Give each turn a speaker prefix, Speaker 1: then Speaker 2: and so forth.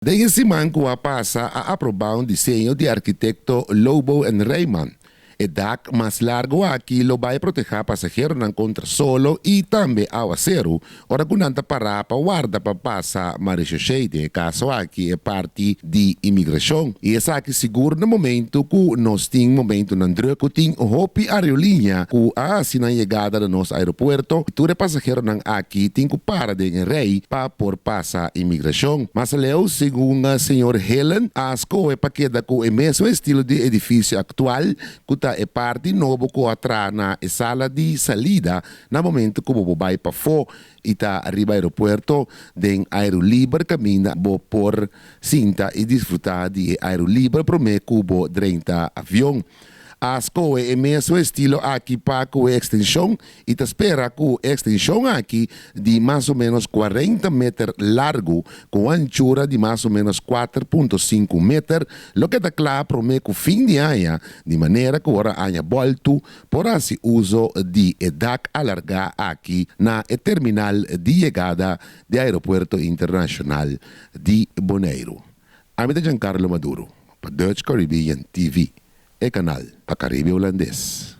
Speaker 1: Den e siman ku a pasa a aprobá un diseño di arkitekto Lobo en Reyman. E dak mas largu aki lo bai protehá pasaheronan kontra solo i tambe awaseru ora ku nan ta pará pa warda pa pasa Marechaussee, den e kaso aki e parti di imigrashon. I esaki sigur na momentu ku nos tin momentunan drùk ku tin hopi aeroliña ku a hasi nan yegada na nos aeropuerto i tur e pasaheronan aki tin ku para den e rei pa por pasa imigrashon. Mas aleu, segun señor Hillen, a skohe pa keda ku e mesun estilo di edifisio aktual ku ta e parti nobo ku a traha na e sala di salida na momento ku bo bo bai pafó i ta riba aeropuerto den airu liber kaminda bo por sinta i disfrutá di e airu liber promé ku bo drenta avion. A skohe e mesun estilo aki pa ku e ekstenshon i ta spera ku e ekstenshon aki di mas o ménos 40 meter largu ku un anchura di mas o ménos 4.5 meter lo keda kla promé ku fin di aña di manera ku ora aña bòltu por hasi uso di e dak alargá aki na e terminal di yegada di Aeropuerto Internashonal di Boneiru. Ami ta Giancarlo Maduro pa Dutch Caribbean TV, e kanal pa Karibe Hulandes.